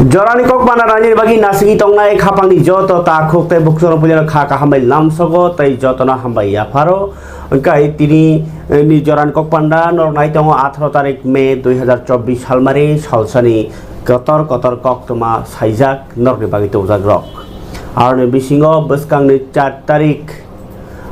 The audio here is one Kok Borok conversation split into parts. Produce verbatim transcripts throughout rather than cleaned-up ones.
Jorani kok panda nani bagwi nasigi tongnai khapangni joto takhuk tei bukhukno puilano kha kaham bai lamsogo tei jotono hambai yapharo. Wngkha tini, eh, ni jorani kok panda norok nai tongo atharo tarik May dui hazar chobbish salmari salsani kotor kotor koktwma saijak norokni bagwi tubujak rok. Aroni bisingo bwskangni char tarik,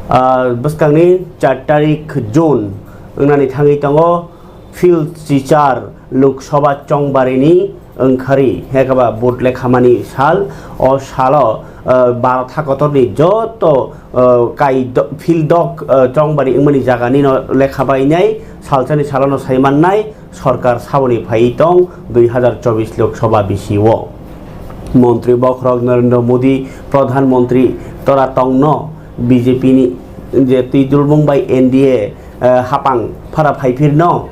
ah, bwskangni char tarik June wngnani thangwi tongo. Field Chichar Lok Sabha chongbarini wngkhari hekaba vote lekhamani sal. O salo, ah, Bharat hakotorni joto, ah, kai do-, field dok, ah, chongbari wngmani jaganino lekha bainai salsani salono saimannai sorkar saboni phai tong dui hazar chobbish Lok Sabha bisio. Montri bokhorok Narendra Modi Pradhan Montri tora tongno B J P ni je twi dulbung bai N D A, eh, hapang phara phaiphirno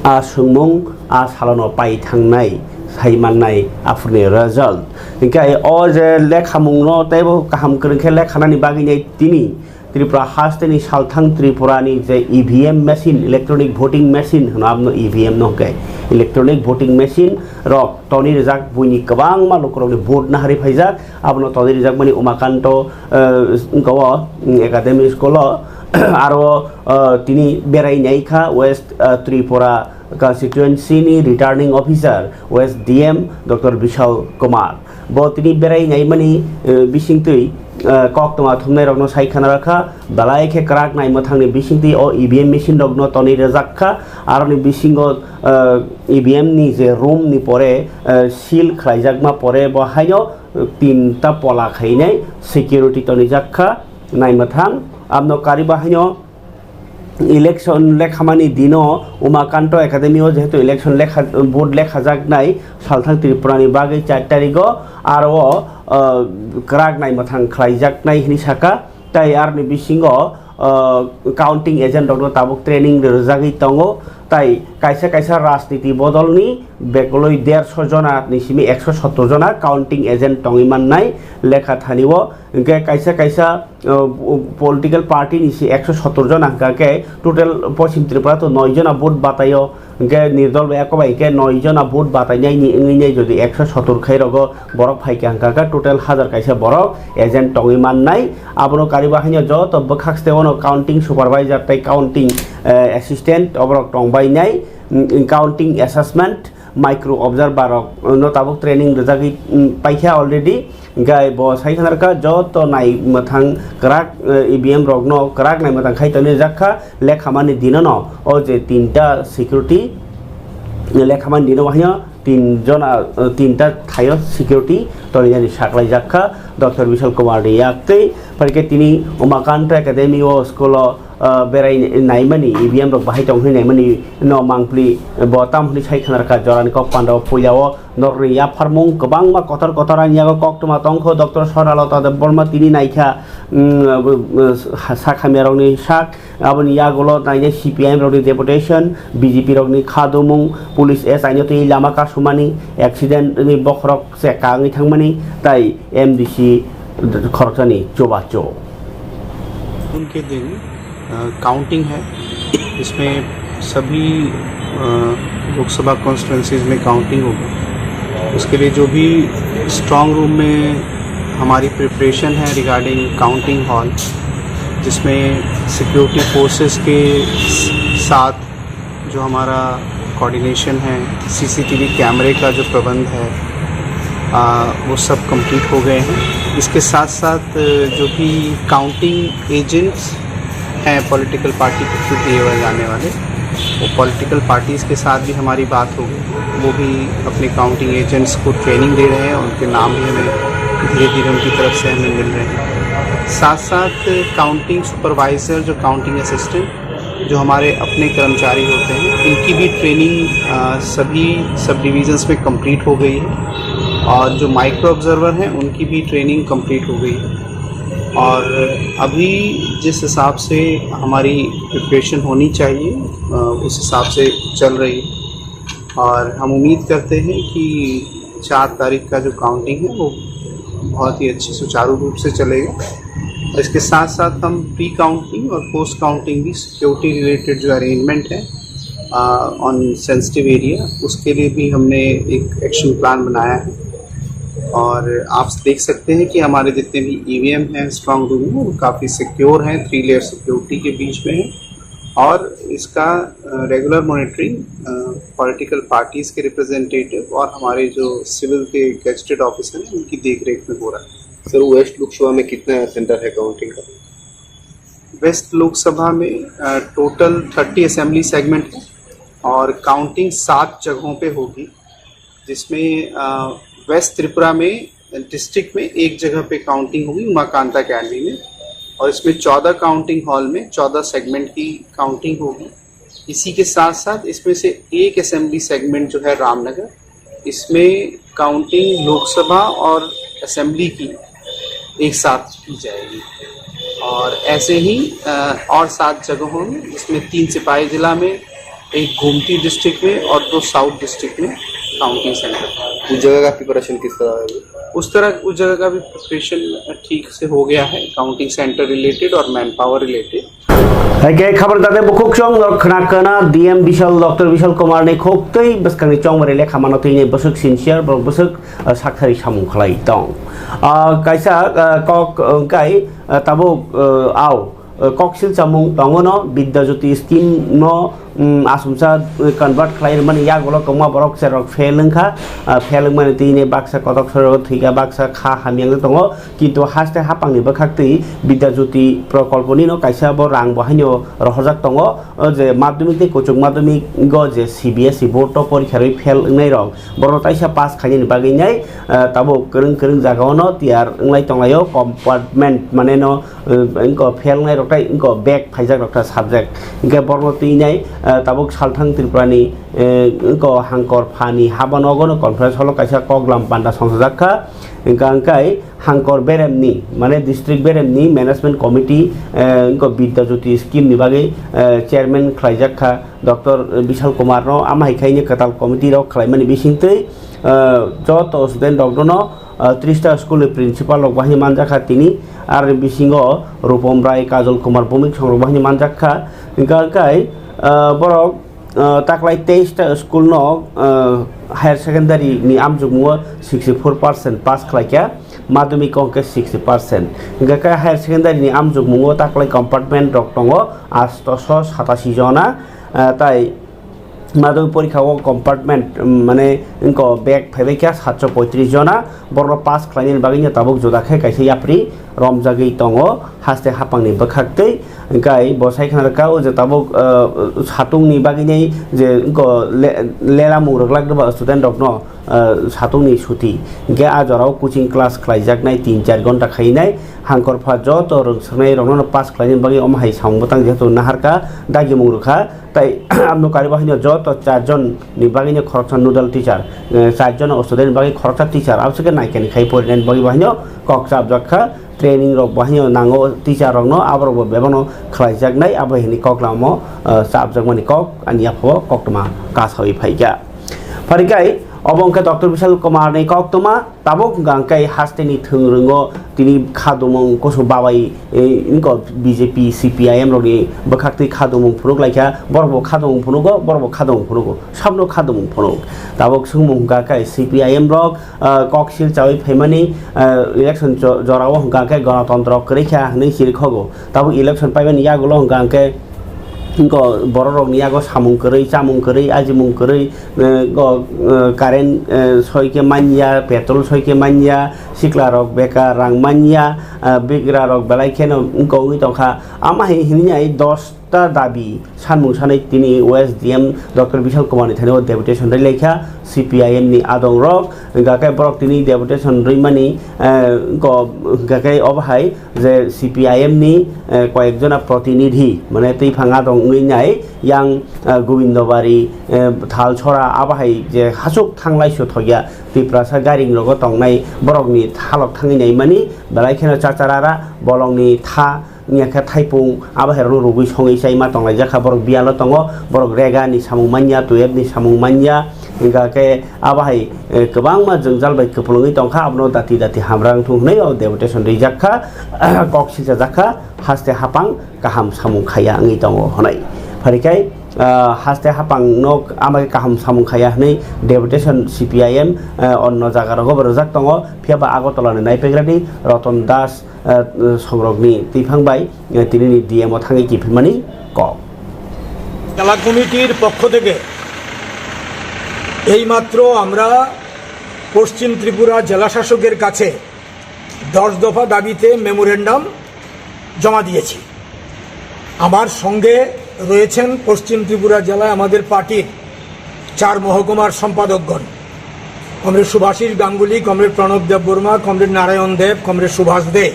a swngmung a salono pai thangnai sai mannai aphurni result. Hinkhe o je lekhamungno teibo kaham kwrwng khe lekhanani bagwi nai tini Tripura hasteni salthang Tripurani je E V M machine, electronic voting machine hwno, abno E V M no hwnkhe electronic voting machine rok tonwi rijak, buini kwbangma lukurokni vote nahari phaijak, abono tonwi rijakmani Umakanto, eh, wngkha o, mm, Academy School o. Aro, eh, tini berai naikha West, eh, Tripura constituency ni returning officer, West D M Doctor Bishal Kumar. Bo tini berai naimani, eh, bisingtwi, eh, koktwma thumnairokno sai khna rakha, belai khe kwrak nai mwthangni bisingtwi o E V M machine rokno tonwi rwjak kha. Aroni bisingo, eh, E V M ni je room ni pore, eh, seal khlaijakma pore bo haino, eh, tinta pola khainai security tonijak kha nai mwthang. Abno kariba haino election lekhamani dino Umakanto Academy o jehetu election lekha, vote lekhajaknai salthang Tripurani bagwi char tarigo, aro o, ah, kwrak nai mwthang khlaijaknai hwnwi saka. Tai aroni bisingo, ah, counting agent rokno tabuk training rwjagwi tongo. Tai kaisa kaisa rajniti bodolni bekolwi derso jona ni simi ekso sottor jona counting agent tongwi mannai lekha thani o. Hinkhe kaisa kaisa, uh, political party ni se ekso sottor jona hwnkha khe total Poschim Tripura to noi jona vote bataio, hinkhe nirdol bai eko bai hinkhe noi jona vote batainai ni wngwi nai jodi ekso sottor khai rogo borok phaikha hwnkha khe total hajar kaisa borok agent tongwi mannai. Abono kariba haino joto bwkhak steo no counting supervisor tei counting, eh, assistant oborok tongbainai, mm, counting assessment micro observer rok no tabuk training rwjagwi, mm, paikha already. Hinkhe bo sai khna rwkha joto nai mwthang kwrak, eh, E V M rokno kwrak nai mwthang khai tonwi rijak kha lekhamani dinono o je tinta security lekhamani dino haino tin jona, eh, tinta thaio security tonwi nani saklaijak kha Doctor Bishal Kumar ni yak tei phaikhe tini Umakanto Academy o school o ah, berai naimani, E V M rok bahai tong hwnwi naimani no mangpli bo tam hwnwi sai khna rwkha jorani kok panda o puila o norokni yapharmung kwbangma kotor kotor ani yago koktwma tongkho Doctor Swarnalata Debbarma tini naikha, mm, sakhamya rokni sak aboni yagulo nainai C P I M rokni deputation, B J P rokni khadumung, police S I no twi lama kasumani, accident ni bokhorok se kangwi thangmani, tai M D C khoroksani chubachu. उनके दिन, अ, काउंटिंग है, इसमें सभी, अ, लोकसभा कॉन्स्टिट्यूएंसीज में काउंटिंग होगी। उसके लिए जो भी स्ट्रांग रूम में हमारी प्रिपरेशन है रिगार्डिंग काउंटिंग हॉल, जिसमें सिक्योरिटी फोर्सेस के साथ जो हमारा कोऑर्डिनेशन है, सीसीटीवी कैमरे का जो प्रबंध है, आ, वो सब कंप्लीट हो गए हैं। इसके साथ साथ, अ, जो भी काउंटिंग एजेंट्स हैं पॉलिटिकल पार्टी के थ्रू दिए हुए जाने वाले, वो पॉलिटिकल पार्टीज के साथ भी हमारी बात हो गई। वो भी अपने काउंटिंग एजेंट्स को ट्रेनिंग दे रहे हैं, उनके नाम भी हमें धीरे धीरे उनकी तरफ से हमें मिल रहे हैं। साथ साथ काउंटिंग सुपरवाइजर, जो काउंटिंग असिस्टेंट, जो हमारे अपने कर्मचारी होते हैं, इनकी भी ट्रेनिंग, अ, सभी सब डिवीजन्स में कंप्लीट हो गई है और जो माइक्रो ऑब्जर्वर हैं, उनकी भी ट्रेनिंग कंप्लीट हो गई है। और अभी जिस हिसाब से हमारी प्रिपरेशन होनी चाहिए, अ, उस हिसाब से चल रही है और हम उम्मीद करते हैं कि चार तारीख का जो काउंटिंग है, वो बहुत ही अच्छे, सुचारू रूप से चलेगा। और इसके साथ साथ हम प्री काउंटिंग और पोस्ट काउंटिंग भी, सिक्योरिटी रिलेटेड जो अरेंजमेंट है, ऑन सेंसिटिव एरिया, उसके लिए भी हमने एक एक्शन प्लान बनाया है। और आप देख सकते हैं कि हमारे जितने भी ईवीएम हैं स्ट्रांग रूम में, वो काफ़ी सिक्योर हैं, थ्री लेयर सिक्योरिटी के बीच में है। और इसका रेगुलर मॉनिटरिंग पॉलिटिकल पार्टीज के रिप्रेजेंटेटिव और हमारे जो सिविल के गेस्टेड ऑफिसर हैं, उनकी देख रेख में हो रहा है। सर, वेस्ट लोकसभा में कितना सेंटर है काउंटिंग का? वेस्ट लोकसभा में टोटल थर्टी असेंबली सेगमेंट है और काउंटिंग सात जगहों पे होगी, जिसमें वेस्ट त्रिपुरा में डिस्ट्रिक्ट में एक जगह पे काउंटिंग होगी, उमाकांता अकेडमी में, और इसमें चौदह काउंटिंग हॉल में चौदह सेगमेंट की काउंटिंग होगी। इसी के साथ साथ इसमें से एक असेंबली सेगमेंट जो है रामनगर, इसमें काउंटिंग लोकसभा और असेंबली की एक साथ की जाएगी। और ऐसे ही अ, और सात जगहों में, जिसमें तीन सिपाही जिला में, एक गोमती डिस्ट्रिक्ट में और दो साउथ डिस्ट्रिक्ट में काउंटिंग सेंटर। उस जगह का प्रिपरेशन किस तरह है? उस तरह उस जगह का भी प्रिपरेशन ठीक से हो गया है, काउंटिंग सेंटर रिलेटेड और man power related. Hai khe khabar dade bukhuk chong norok khna kana D M Bishal, Doctor Bishal Kumar ni khuk tei bwskangni chongmari lekha mano twi ni bwswk sincere, borok bwswk ah, sakthari samung khlai tong. Ah, kaisa ah, kok wngkai ah, tabuk ah, au ah, kok silchamung tongo no Vidya Jyoti scheme no um, asumsa convert khlai rwmani yagulo kwbangma borok cherok fail wngkha. Ah, fail wngmani twi ni baksa kotok sorok thwikha, baksa kha hamya wngwi tongo. Kintu haste hapangni bwkhaktwi Vidya Jyoti prokolponino kaisa bo rang bo haino rohorjak tongo, o je madhyamik tei kuchuk madhyamik o je C B S E board o porikha rwi fail wngnai rok borok taisa pass khainani bagwi nai, eh, tabuk kwrwng kwrwng jagao no tiyar wnglai tonglaio compartment mane no, eh, wngkha fail wngnai rok tai wngkha back phaijak rok ta subject, hwnkhe borokno twi nai, eh, tabuk salthang Tripurani, eh, wngkha Hangkor Phani habanogo no conference hall o kaisa koklam panda songsajak kha, hwnkha hwnkhe Hangkor beremni, mane district beremni management committee, eh, wngkha Vidya Jyoti scheme ni bagwi, eh, chairman khlaijak kha Doctor Bishal Kumar no, ama hai khaini kwtal committee rok khlaimani bisingtwi, eh, joto student rok no, eh, tris ta school ni principal rok bahai manjak kha tini, ar bisingo Rupom Rai, Kajol Kumar Bhumik song rok bahai manjak kha, hwnkha hwnkhe, eh, borok Ah, taklai teis ta school no, ah, higher secondary ni amjokmungo sixty four percent pass khlaikha, madhyamik o hwnkhe sixty percent. Hwnkhe khe higher secondary ni amjokmungo taklai compartment rok tongo astoso satasi jona, ah, tai madhyamik porikha o compartment, um, mane wngkha back phaibai kha satso poitris jona, borokno pass khlainani bagwi no tabuk juda khe kaisa yapri romjagwi tongo haste hapangni bwkhaktwi. Hwnkhe bo sai khna rwkha o je tabuk, ah, satungni bagwi nai je wngkha le-, lelamung rwglak rwba student rokno, ah, satungni suti. Hwnkhe a jorao coaching class khlaijaknai tin char ghonta khainai, hangkor pha joto rwngsaknai rokno pass khlainani bagwi omo hai samung bwtang jehetu naharkha dagimung rwkha. Tai aboni kari bahai no joto char jon ni bagwi no khoroksa nodal teacher, eh, char jon student ni bagwi khoroksa teacher, aboni khe naikani khai porinani bagwi bahai no kok chapjak kha, training rok bahai no nango teacher rok no, aborok bo bebak no khlaijaknai, abo hini kok lamo, eh, chapjakmani kok ani yapho koktwma kasawi phaikha. Pharikai obo wngkha Doctor Bishal Kumar ni koktwma. Tabuk hwnkha hwnkhe hasteni thwng rwngo tini khadumung kusu babai, eh, wngkha B J P, C P I M rokni bwkhaktwi khadumung phunuk laikha, borokbo khadumung phunugo, borokbo khadumung phunugo, sabno khadumung phunuk. Tabuk swngmung hwnkha khe C P I M rok, ah, kok sil chawi phaimani, ah, election jo-, jorao hwnkha khe gonotontro kwrwi kha hwnwi sirikhogo. Tabuk election paimani yagulo hwnkha hwnkhe wngkha borok rokni yago samung kwrwi, chamung kwrwi, ajimung kwrwi, eh, go, eh, current, eh, soi khe manya, petrol soi khe manya, sikla rok bekar rang manya, eh, bigra rok belai kheno wngkha wngwi tongkha. Ama hai hwnwi ai dos ta dabi sanmung sanai tini West D M Doctor Bishal Kumar ni thani o deputation rwlaikha C P I M ni adong rok, hwnkha khe borok tini deputation rwimani, eh, wngkha, hwnkha khe obo hai je C P I M ni, eh, koyek jona protinidhi, mane twi phanga dong wngwi nai yang, eh, Gobindobari, eh, Thalsora, abo hai je hasuk thanglai su thokya Tiprasa garing rogo tongnai borokni thalok thangwi naimani belai kheno chacharara bolongni tha wngya khe thaipung abo hai rokno rugwi songwi chaima tonglaijak kha, borok biyalo tongo, borok rega ni samung manya, twelve ni samung manya, hwnkha khe abo hai, eh, kwbangma jwngjal bai kwplwngwi tongkha, abono dati dati hamrang thung hwnwi o deputation rijak kha, kok silchajak kha, haste hapang kaham samung khaiya wngwi tongo hwnwi. Pharikhai ah, haste hapang no ama kaham samung khaya hwnwi deputation C P I M, ah, onno jaga rogo bo rwjak tongo, phiya ba Agartala ni naipegrani Ratan Das, ah, songrokni twiphang bai, ah, tini ni D M o thangwi kiphilmani kok. জেলা কমিটির পক্ষ থেকে এইমাত্র আমরা পশ্চিম ত্রিপুরা জেলা শাসকের কাছে দশ দফা দাবিতে মেমোরেন্ডাম জমা দিয়েছি। আমার সঙ্গে রয়েছেন পশ্চিম ত্রিপুরা জেলায় আমাদের পার্টির চার মহকুমার সম্পাদকগণ, কমরেড শুভাশিস গাঙ্গুলি, কমরেড প্রণব দেববর্মা, কমরেড নারায়ণ দেব, কমরেড সুভাষ দে।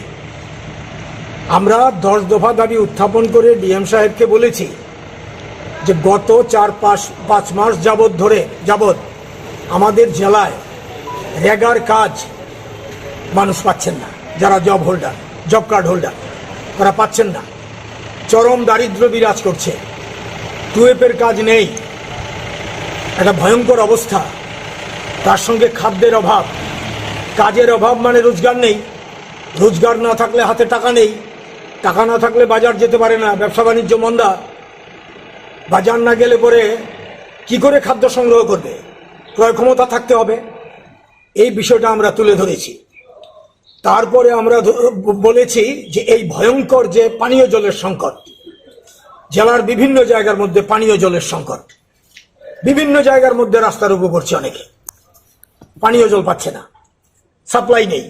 আমরা দশ দফা দাবি উত্থাপন করে ডিএম সাহেবকে বলেছি যে গত চার পাঁচ, পাঁচ মাস যাবত ধরে, যাবত আমাদের জেলায় রেগার কাজ মানুষ পাচ্ছেন না, যারা job holder, job card holder, তারা পাচ্ছেন না। চরম দারিদ্র্য বিরাজ করছে, টুয়েপের কাজ নেই, একটা ভয়ঙ্কর অবস্থা। তার সঙ্গে খাদ্যের অভাব, কাজের অভাব মানে রোজগার নেই, রোজগার না থাকলে হাতে টাকা নেই, টাকা না থাকলে বাজার যেতে পারে না, ব্যবসা বাণিজ্য মন্দা। বাজার না গেলে পরে কি করে খাদ্য সংগ্রহ করবে? ক্রয় ক্ষমতা থাকতে হবে। এই বিষয়টা আমরা তুলে ধরেছি। তারপরে আমরা ধ-, ব-, বলেছি যে এই ভয়ঙ্কর যে পানীয় জলের সংকট, জেলার বিভিন্ন জায়গার মধ্যে পানীয় জলের সংকট, বিভিন্ন জায়গার মধ্যে রাস্তার উপর পড়ছে অনেকে, পানীয় জল পাচ্ছে না, সাপ্লাই নেই।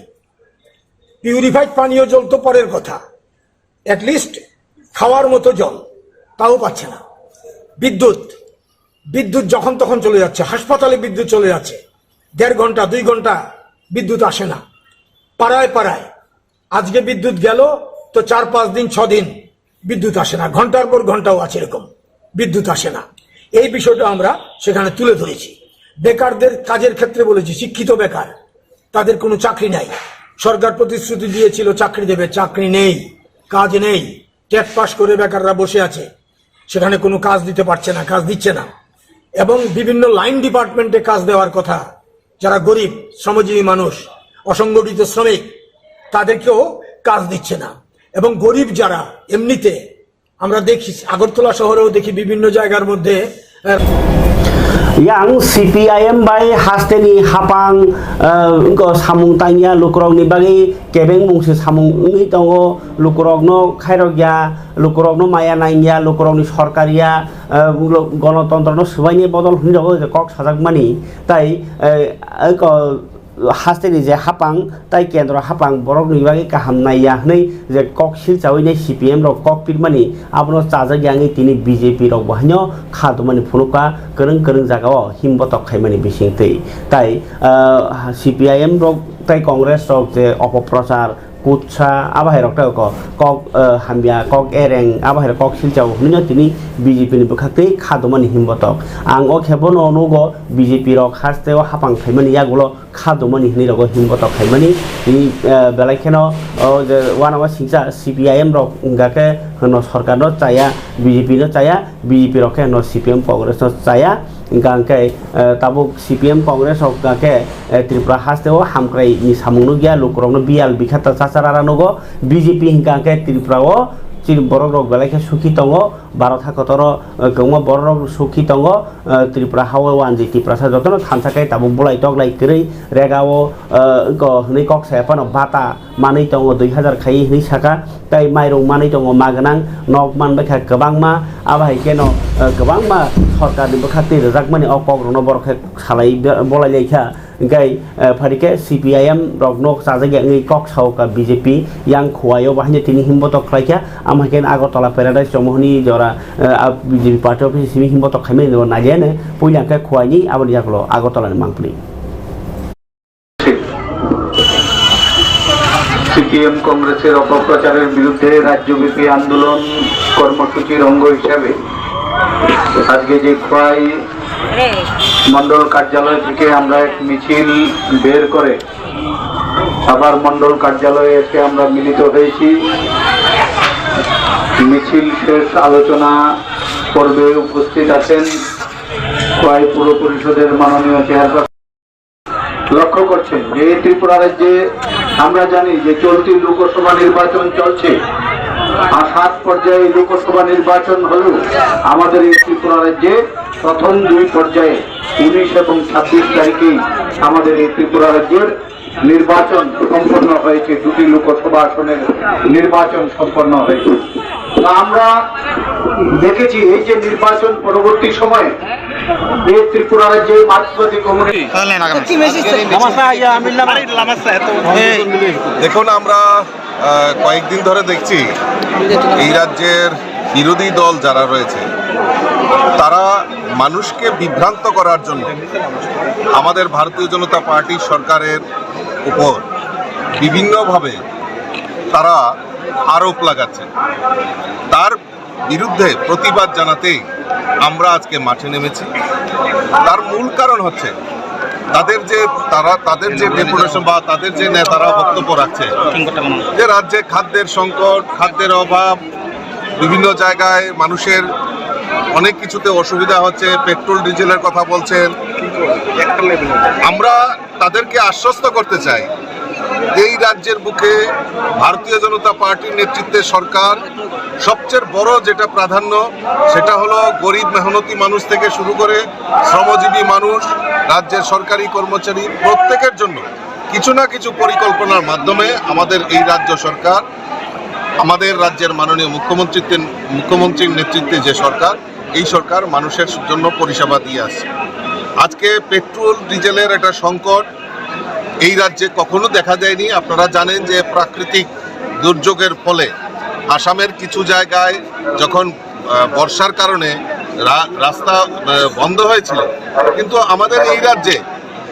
পিউরিফাইড পানীয় জল তো পরের কথা, অ্যাটলিস্ট খাওয়ার মতো জল তাও পাচ্ছে না। বিদ্যুৎ, বিদ্যুৎ যখন তখন চলে যাচ্ছে, হাসপাতালে বিদ্যুৎ চলে যাচ্ছে, দেড় ঘন্টা, দুই ঘন্টা বিদ্যুৎ আসে না। পাড়ায় পাড়ায় আজকে বিদ্যুৎ গেল, তো চার পাঁচ দিন, ছ দিন বিদ্যুৎ আসে না, ঘন্টার পর ঘন্টাও আছে এরকম, বিদ্যুৎ আসে না। এই বিষয়টা আমরা সেখানে তুলে ধরেছি। বেকারদের কাজের ক্ষেত্রে বলেছি, শিক্ষিত বেকার, তাদের কোনো চাকরি নাই। সরকার প্রতিশ্রুতি দিয়েছিল চাকরি দেবে, চাকরি নেই, কাজ নেই, টেট পাস করে বেকাররা বসে আছে, সেখানে কোনো কাজ দিতে পারছে না, কাজ দিচ্ছে না। এবং বিভিন্ন লাইন ডিপার্টমেন্টে কাজ দেওয়ার কথা, যারা গরিব শ্রমজীবী মানুষ, অসংগঠিত শ্রমিক, তাদেরকেও কাজ দিচ্ছে না। এবং গরিব যারা, এমনিতে আমরা দেখি, আগরতলা শহরেও দেখি বিভিন্ন জায়গার মধ্যে, আহ, Yang C P I M bai hasteni hapang, ah, wngkha samung tangya lukurokni bagwi kebeng mungsi samung wngwi tongo, lukurokno khairokya, lukurokno maya nangya, lukurokni sorkar ya, ah, lo-, gonotontro no swbaini bodol hwnwi rokgo je kok sajakmani, tai, eh, wngkha hasteni je hapang tai kendro hapang borokni bagwi kaham naiya hwnwi je kok silchawi nai C P M rok kok pirmani abono chajak ya wngwi tini B J P rok bo haino kha tongmani phunukha kwrwng kwrwng jagao himbotok khaimani bisingtwi tai, ah, C P I M rok tai Congress rok je opoprochar kutsa abo hai rok tai kok, kok, ah, hamya kok ereng abo hai rok kok silchao hwnwi no tini B J P ni bwkhaktwi kha tongmani himbotok ang o khe bono nugo B J P rok hasteo hapang khaimani yagulo kha tongmani hinwi rogo himbotok khaimani. Tini, eh, belai kheno o je uanama singcha C P I M rok wngkha khe hwno sorkar no chaya, B J P no chaya, B J P rok khe hwno C P M Congress no chaya. Wngkha hwnkhe, eh, tabuk C P M Congress rok wngkha khe, eh, Tripura haste o hamkrai ni samung nukya, lukurok no biyal bikha ta chachara nugo, B J P hwnkha hwnkhe Tripura o chini borok rok belai khe sukhi tongo. Bharat hakotoro, eh, kwbangma bororok sukhi tongo, eh, Tripura hao wanjwi Tiprasa jotono thansa khe tabuk bulai toklai kwrwi rega o, eh, wngkha hwnwi kok saya phano bata manwi tongo dui hazar khai hwnwi saka, tei mairung manwi tongo ma gwnang nok manbai kha kwbangma, abo hai kheno, eh, kwbangma sorkarni bwkhaktwi rwjakmani o kokrokno borok khe salai bolai lai kha. Hingke, eh, phaikhe C P I M rokno chajakya wngwi kok sao kha B J P yang Khowai o bahai tini himbotok khlaikha, amo hai khe Agartala Paradise Chomohoni jora, eh, a B J P party office simi himbotok khaimani jora nailaiya ne, puila hingke Khowai ni aboni yagulo Agartala ni mangpili. CPM কংগ্রেসের অপপ্রচারের বিরুদ্ধে রাজ্যব্যাপী আন্দোলন কর্মসূচির অঙ্গ হিসাবে আজকে যে খোয়াই মণ্ডল কার্যালয় থেকে আমরা এক মিছিল বের করে আবার মণ্ডল কার্যালয়ে এসে আমরা মিলিত হয়েছি। মিছিল শেষ আলোচনা পর্বে উপস্থিত আছেন খোয়াই পৌর পরিষদের মাননীয় চেয়ারপারসন। লক্ষ্য করছেন যে এই ত্রিপুরা রাজ্যে আমরা জানি যে চলতি লোকসভা নির্বাচন চলছে, আর সাত পর্যায়ে লোকসভা নির্বাচন হলেও আমাদের এই ত্রিপুরা রাজ্যে প্রথম দুই পর্যায়ে উনিশ এবং ছাব্বিশ তারিখেই আমাদের এই ত্রিপুরা রাজ্যের নির্বাচন সম্পন্ন হয়েছে, দুটি লোকসভা আসনের নির্বাচন সম্পন্ন হয়েছে। তো আমরা দেখেছি এই যে নির্বাচন পরবর্তী সময়ে এই ত্রিপুরা রাজ্যে মার্ক্সবাদী কমিউনিস্ট দেখুন, আমরা আহ, কয়েকদিন ধরে দেখছি এই রাজ্যের বিরোধী দল যারা রয়েছে, তারা মানুষকে বিভ্রান্ত করার জন্য আমাদের ভারতীয় জনতা পার্টি সরকারের উপর বিভিন্নভাবে তারা আরোপ লাগাচ্ছেন। তার বিরুদ্ধে প্রতিবাদ জানাতেই আমরা আজকে মাঠে নেমেছি। তার মূল কারণ হচ্ছে তাদের যে, তারা, তাদের যে ডেপুটেশন বা তাদের যে নেতারা বক্তব্য রাখছে যে রাজ্যে খাদ্যের সংকট, খাদ্যের অভাব, বিভিন্ন জায়গায় মানুষের অনেক কিছুতে অসুবিধা হচ্ছে, পেট্রোল ডিজেলের কথা বলছেন। আমরা তাদেরকে আশ্বস্ত করতে চাই, এই রাজ্যের বুকে ভারতীয় জনতা পার্টির নেতৃত্বে সরকার সবচেয়ে বড় যেটা প্রাধান্য, সেটা হলো গরিব মেহনতি মানুষ থেকে শুরু করে শ্রমজীবী মানুষ, রাজ্যের সরকারি কর্মচারী, প্রত্যেকের জন্য কিছু না কিছু পরিকল্পনার মাধ্যমে আমাদের এই রাজ্য সরকার, আমাদের রাজ্যের মাননীয় মুখ্যমন্ত্রীত্বে, মুখ্যমন্ত্রীর নেতৃত্বে যে সরকার, এই সরকার মানুষের জন্য পরিষেবা দিয়ে আসছে। আজকে পেট্রোল ডিজেলের একটা সংকট এই রাজ্যে কখনো দেখা যায়নি। আপনারা জানেন যে প্রাকৃতিক দুর্যোগের ফলে আসামের কিছু জায়গায় যখন আহ, বর্ষার কারণে রা-, রাস্তা আহ, বন্ধ হয়েছিল, কিন্তু আমাদের এই রাজ্যে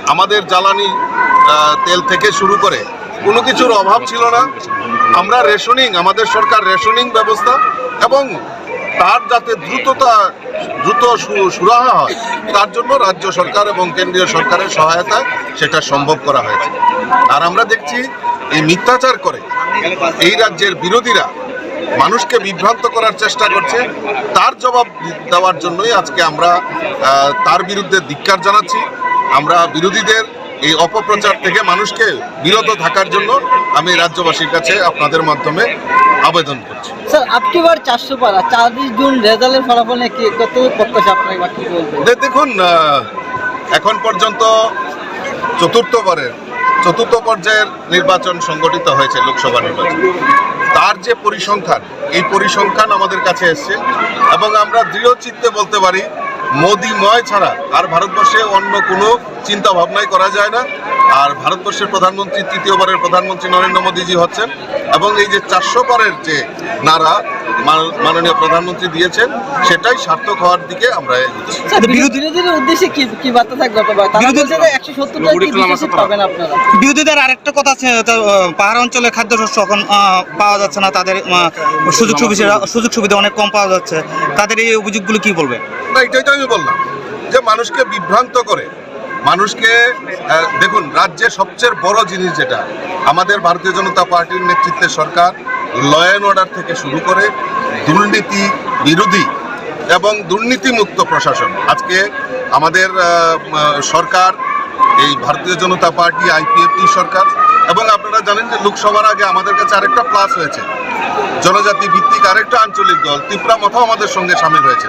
আমাদের জ্বালানি আহ, তেল থেকে শুরু করে কোনো কিছুর অভাব ছিল না। আমরা রেশনিং, আমাদের সরকার রেশনিং ব্যবস্থা এবং তার যাতে দ্রুততা, দ্রুত সু-, সুরাহা হয়, তার জন্য রাজ্য সরকার এবং কেন্দ্রীয় সরকারের সহায়তায় সেটা সম্ভব করা হয়েছে। আর আমরা দেখছি, এই মিথ্যাচার করে এই রাজ্যের বিরোধীরা মানুষকে বিভ্রান্ত করার চেষ্টা করছে। তার জবাব দেওয়ার জন্যই আজকে আমরা আহ, তার বিরুদ্ধে ধিক্কার জানাচ্ছি। আমরা বিরোধীদের এই অপপ্রচার থেকে মানুষকে বিরত থাকার জন্য আমি রাজ্যবাসীর কাছে আপনাদের মাধ্যমে আবেদন করছি। স্যার, আপ কি বার চারশো পারা, ছাব্বিশ জুন রেজাল্টের ফলাফল নিয়ে কি, কত প্রত্যাশা আপনার বা কি বলবেন? দে-, দেখুন, আহ, এখন পর্যন্ত চতুর্থবারের চতুর্থ পর্যায়ের নির্বাচন সংগঠিত হয়েছে, লোকসভা নির্বাচন। তার যে পরিসংখ্যান, এই পরিসংখ্যান আমাদের কাছে এসছে এবং আমরা দৃঢ় চিত্তে বলতে পারি, মোদিময় ছাড়া আর ভারতবর্ষে অন্য কোনো চিন্তা ভাবনাই করা যায় না। আর ভারতবর্ষের প্রধানমন্ত্রী, তৃতীয়বারের প্রধানমন্ত্রী নরেন্দ্র মোদীজি হচ্ছেন এবং এই যে চারশো পারের যে নারা মান-, মাননীয় প্রধানমন্ত্রী দিয়েছেন, সেটাই সার্থক হওয়ার দিকে আমরা এগোচ্ছি। স্যার, বিরোধী- বিরোধীদের উদ্দেশ্যে কি, কি বার্তা থাকবে আপনার? তারা বিরোধী- বলছে যে একশো সত্তরটা কি বিশেষ পাবেন আপনারা? বিরোধীদের আরেকটা কথা আছে, তো, আহ, পাহাড় অঞ্চলে খাদ্যশস্য এখন, আহ, পাওয়া যাচ্ছে না, তাদের, আহ, সুযোগ সুবিধা, সুযোগ সুবিধা অনেক কম পাওয়া যাচ্ছে, তাদের এই অভিযোগগুলো কি বলবেন? না, এটাই তো আমি বললাম যে মানুষকে বিভ্রান্ত করে, মানুষকে, আহ, দেখুন, রাজ্যে সবচেয়ে বড় জিনিস যেটা, আমাদের ভারতীয় জনতা পার্টির নেতৃত্বে সরকার ল অ্যান্ড অর্ডার থেকে শুরু করে দুর্নীতি বিরোধী এবং দুর্নীতিমুক্ত প্রশাসন। আজকে আমাদের, আহ, আহ, সরকার, এই ভারতীয় জনতা পার্টি, আইপিএফটি সরকার, এবং আপনারা জানেন যে লোকসভার আগে আমাদের কাছে আরেকটা প্লাস হয়েছে, জনজাতি ভিত্তিক আরেকটা আঞ্চলিক দল ত্রিপুরা মথাও আমাদের সঙ্গে সামিল হয়েছে।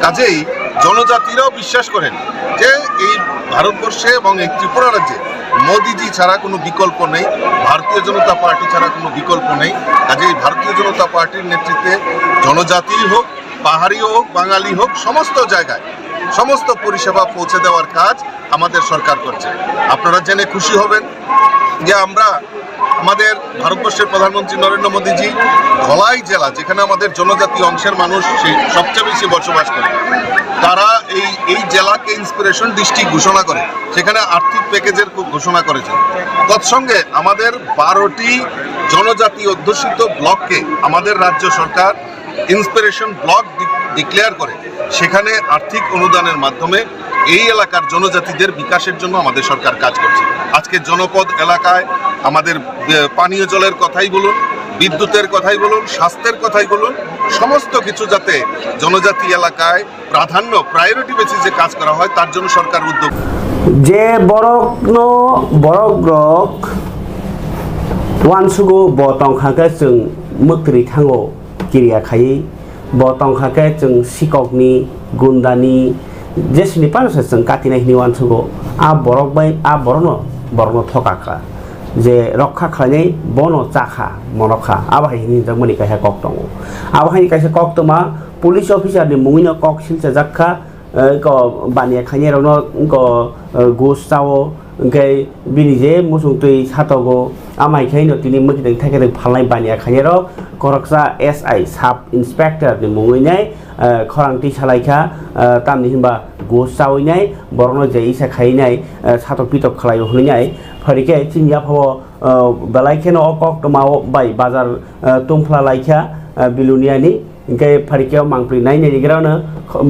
কাজেই জনজাতিরাও বিশ্বাস করেন যে এই ভারতবর্ষে এবং এই ত্রিপুরা রাজ্যে মোদিজি ছাড়া কোনো বিকল্প নেই, ভারতীয় জনতা পার্টি ছাড়া কোনো বিকল্প নেই। কাজেই ভারতীয় জনতা পার্টির নেতৃত্বে জনজাতি হোক, পাহাড়ি হোক, বাঙালি হোক, সমস্ত জায়গায় সমস্ত পরিষেবা পৌঁছে দেওয়ার কাজ আমাদের সরকার করছে। আপনারা জেনে খুশি হবেন যে আমরা আমাদের ভারতবর্ষের প্রধানমন্ত্রী নরেন্দ্র মোদীজি ধলাই জেলা, যেখানে আমাদের জনজাতি অংশের মানুষ সেই সবচেয়ে বেশি বসবাস করে, তারা এই, এই জেলাকে ইন্সপিরেশন ডিস্ট্রিক্ট ঘোষণা করে, সেখানে আর্থিক প্যাকেজের ঘো-, ঘোষণা করেছেন। তৎসঙ্গে আমাদের বারোটি জনজাতি অধ্যুষিত ব্লককে আমাদের রাজ্য সরকার ইন্সপিরেশন ব্লক ডি-, ডিক্লেয়ার করে সেখানে আর্থিক অনুদানের মাধ্যমে এই এলাকার জনজাতিদের বিকাশের জন্য আমাদের সরকার কাজ করছে। আজকে জনপদ এলাকায় আমাদের, এ, পানীয় জলের কথাই বলুন, বিদ্যুতের কথাই বলুন, স্বাস্থ্যের কথাই বলুন, সমস্ত কিছু যাতে জনজাতি এলাকায় প্রাধান্য, প্রায়োরিটি বেসিসে কাজ করা হয়, তার জন্য সরকার উদ্যোগ। Je borokno borok rok uansugo bo tongkha khe chwng mwktwi thango. kiriya khaiwi bo tongkha khe chwng sikokni, gundani, jesini phano se chwng katinai hinwi uansugo. A borok bai, a borokno, borokno thokakha. Je rokha khlainai bono chakha, monokha. Abo hai hinwi hinjakmani kaisa kok tongo. Abo haini kaisa koktwma police officer ni mungwino kok silchajak kha, eh, ko baniya khainai rokno ko, eh, gus chao, hwnkhe bini je muchung twi satogo, amai khe no tini mwkhitwng thaikhitwng phalnai baniya khainai rok, khoroksa S I sub inspector ni mungwi nai, eh, khorang twi salaikha, eh, tamni hinba gus chawi nai, borokno je isa khai nai, eh, satok pitok khlaio hwnwi nai, phari khe chini yaphao, eh, belai kheno o koktwma o bai bazar, eh, tungphla laikha, eh, Biluniani. Hingke pharikhe o mangpli nai nai gira no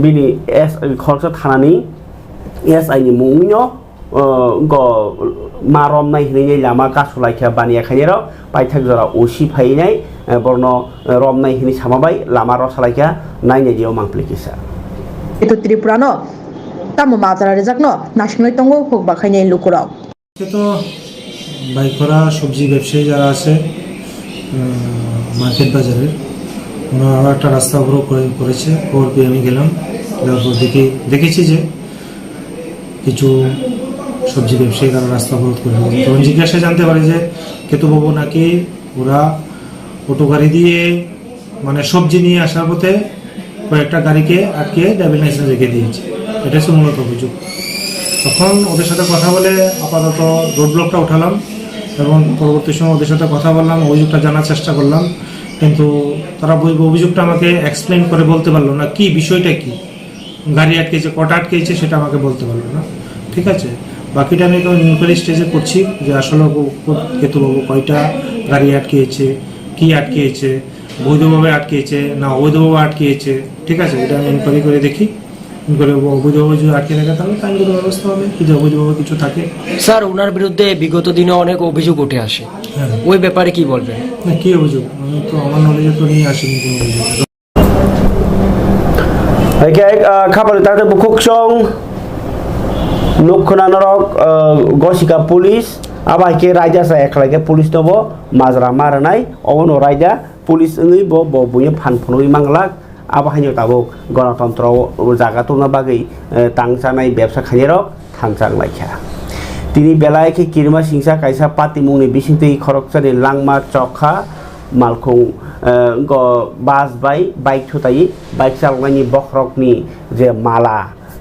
bini S, khoroksa thanani S I ni mungno, o, go ma romnai hinwi lama kasu laikha baniya khainai rok paithak jora O C phai nai, eh, borno, eh, romnai hinwi sama bai lama rosa laikha nai nai dio mangpli kisa. Ito Tripura no tamo majra rijak no nasingnai tongo huk bakhainai lukurok. তো বাইকরা সবজি ব্যবসায়ী যারা আছে, আহ, মার্কেট বাজারের, ওনারা আরও একটা রাস্তা অবরোধ করে, করেছে। খবর পেয়ে আমি গেলাম, যাওয়ার পর দেখি, দেখেছি যে কিছু সবজি ব্যবসায়ী তারা রাস্তা অবরোধ করে রেখেছে। তখন জিজ্ঞাসায় জানতে পারি যে কেতুবাবু নাকি ওরা অটো গাড়ি দিয়ে মানে সবজি নিয়ে আসার পথে কয়েকটা গাড়িকে আটকে ড্রাইভিং লাইসেন্স রেখে দিয়েছে, এটা হচ্ছে মূলত অভিযোগ। তখন ওদের সাথে কথা বলে আপাতত রোড ব্লকটা উঠালাম এবং পরবর্তী সময় ওদের সাথে কথা বললাম, অভিযোগটা জানার চেষ্টা করলাম, কিন্তু তারা বই-, অভিযোগটা আমাকে এক্সপ্লেন করে বলতে পারলো না, কি বিষয়টা কি, গাড়ি আটকেছে, কটা আটকেছে সেটা আমাকে বলতে পারলো না, ঠিক আছে? বাকিটা আমি এখন ইনকোয়ারি স্টেজে করছি যে আসলে ও কো-, কেতুবাবু কয়টা গাড়ি আটকেছে, কি আটকেছে, বৈধভাবে আটকেছে না অবৈধভাবে আটকেছে, ঠিক আছে? এটা আমি ইনকোয়ারি করে দেখি। ইনকোয়ারি অবৈধভাবে যদি আটকে থাকে তাহলে তো আইনগত ব্যবস্থা হবে, যদি অবৈধভাবে কিছু থাকে। স্যার, ওনার বিরুদ্ধে বিগত দিনে অনেক অভিযোগ উঠে আসে, হ্যাঁ। ওই ব্যাপারে কি বলবেন? না, কি অভিযোগ? আমি তো আমার নলেজে তো নিয়ে আসিনি কোনো অভিযোগ। Hai khe, ah, khapani takte bukhuksong nuk khna norok, ah, gosika police, abo hai khe raida sa ekhlai khe police no bo majra ma rwnai, obono raida police wngwi bo, bo buino phan phunugwi manglak, abo haino tabuk gonotontro o jaga tubuna bagwi, eh, tang chanai bebsa khainairok thansa wnglaikha. Tini belai khe kirima singsa kaisa patimungni bisingtwi khoroksani langma chokha malkhung, eh, wngkha bus bai bike thutai, bike chaloknani bokhorokni je mala,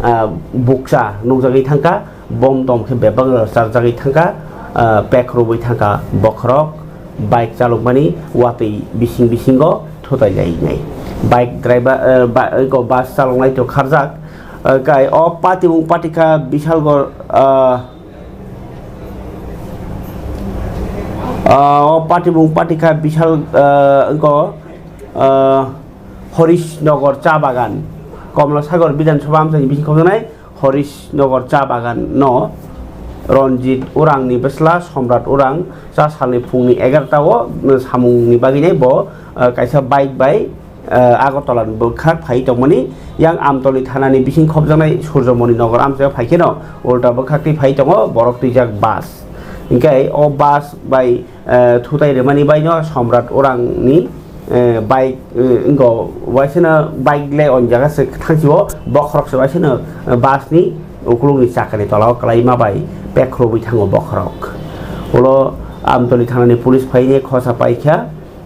eh, bukcha nukjagwi thangkha, bom tom khe bebak rwcharjagwi thangkha, eh, pek rwui thangkha bokhorok, bike chalokmani watwi bising bisingo thutai lainai. Bike driver, eh, ba-, eko bus chaloknai to kharjak, eh, kai o patimung patikha Bishalgor, eh, ah, o patimung patikha Bishal, eh, eko, eh, Horish Nagar cha bagan, Komla Sagar Bidhan Sabha amchaini bising khobjaknai Horish Nagar cha bagan no Ranjit Urang ni bwsla Somrat Urang cha salni phungni egarta o, eh, samung ni bagwi nai bo, eh, kaisa bike bai, eh, Agartala ni bwkhak phai tongmani yang Amtoli thana ni bising khobjaknai Surjomoni Nagar amchaio phai kheno ulta bwkhak twi phai tongo borok twijak bus. Hinkhe o bus bai, eh, thutai rwmani bai no Somrat Urang ni, eh, bike, eh, wngkha waisano bike le on jaga se thangsi o bokhorok se waisano, eh, bus ni ukuluk ni chakani tola o kwlai ma bai pek rwui thango bokhorok. Ulo Amtoli thana ni police phai ni khosa paikha,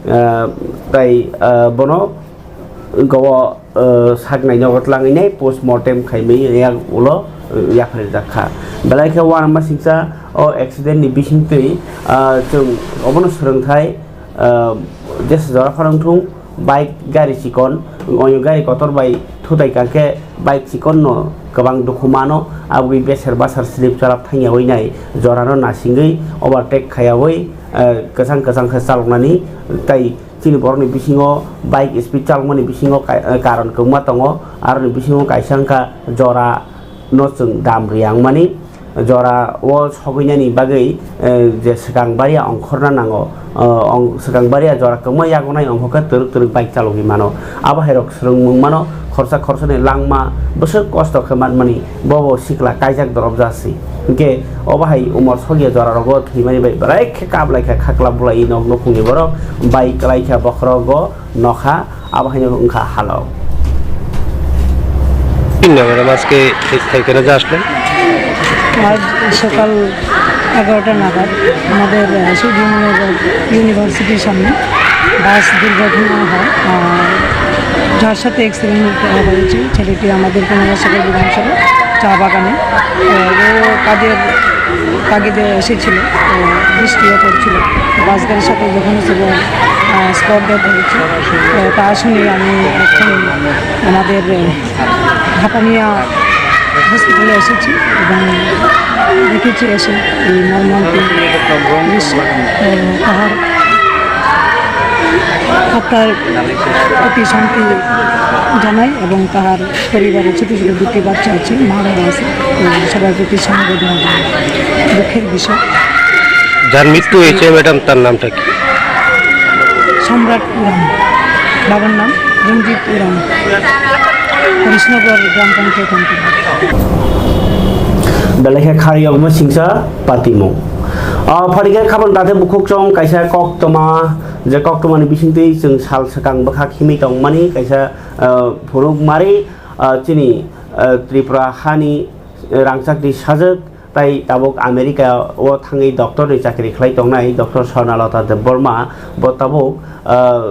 eh, tai, eh, bono wngkha o, eh, saknai nogo tlangwi nai post mortem khaimai yak ulo, eh, yapharjak kha. Belai khe uanama singcha o accident ni bisingtwi, ah, chwng obono swrwngthai, ah, jesa jora phano wngthung bike gari chikon, oyo gari kotor bai thutai kangkhe bike chikon no kwbang dukhu mano, aboni beser basar slip chalak thangyawi nai jorano nasingwi overtake khayawi, ah, kwchang kwchang khe chaloknani tai Chini borokni bisingo bike speed chalokmani bisingo kai-, eh, karon kwbangma tongo. Aroni bisingo kaisa wngkha jora no chwng dam riyangmani, jora o sogwinani bagwi, eh, je swkang baria ongkhorna nango, eh, ong-, swkang baria jora kwbangma yago nai ongkhorkhe twrwk twrwk bike chalogwi mano. Abo hai rok swrwngmung mano, khorsa khorsani langma bwswk kosto khe manmani. Bo bo sikla kaijak dorop ja si. Hinkhe obo hai umor sokya jora rogo thwimani bai belai khe kap lai kha khakla bulai nok nukhungni borok bai kwlai kha bokhorogo nokha abo haino wngkha halok. তিন নম্বরে আজকে ঠিক থাইকেনা যে আসলেন। আজ সকাল এগারোটা নাগাদ আমাদের, আহ, সুধীমনগর ইউনিভার্সিটির সামনে বাস দুর্ঘটনা হয়। আর যার সাথে অ্যাক্সিডেন্ট হয়েছে, ছেলেটি আমাদের পনেরো সকাল বিধানসভা চা বাগানে, আহ, ও কাজের তাগিদে এসেছিল, আহ, বৃষ্টিও পড়ছিল। বাস গাড়ির সাথে যখন ছিল, আহ, স্পট ডেথ হয়েছে। আহ, তা শুনে আমি এখন আমাদের, আহ, ভাপানিয়া হসপিটালে এসেছি এবং দেখেছি এসে এই মর্মান্তিক দৃশ্য। আহ, তাহার আত্মার প্রতি শান্তি জানাই এবং তাহার পরিবারে ছোট ছোট দুটি বাচ্চা আছে, মা বাবা আছে, তো সবার প্রতি সমবেদনা জানাই। দুঃখের বিষয়। যার মৃত্যু হয়েছে, ম্যাডাম, তার নামটা কি? সম্রাট উরাম, বাবার নাম রঞ্জিত উরাম, হরিশনগর গ্রাম পঞ্চায়েত অন্তর্গত। Belai khe kha yokma singsa patimung. O phaikhe khabang tate bukhuk chong kaisa koktwma, je koktwmani bisingtwi chwng sal swkang bwkha khimi tongmani kaisa, ah, phunuk mari, ah, chini, ah, Tripura hani, eh, rangchakni sajwk tai tabuk America o thangwi doctor ni chakri khlai tongnai Doctor Swarnalata Debbarma bo tabuk, ah,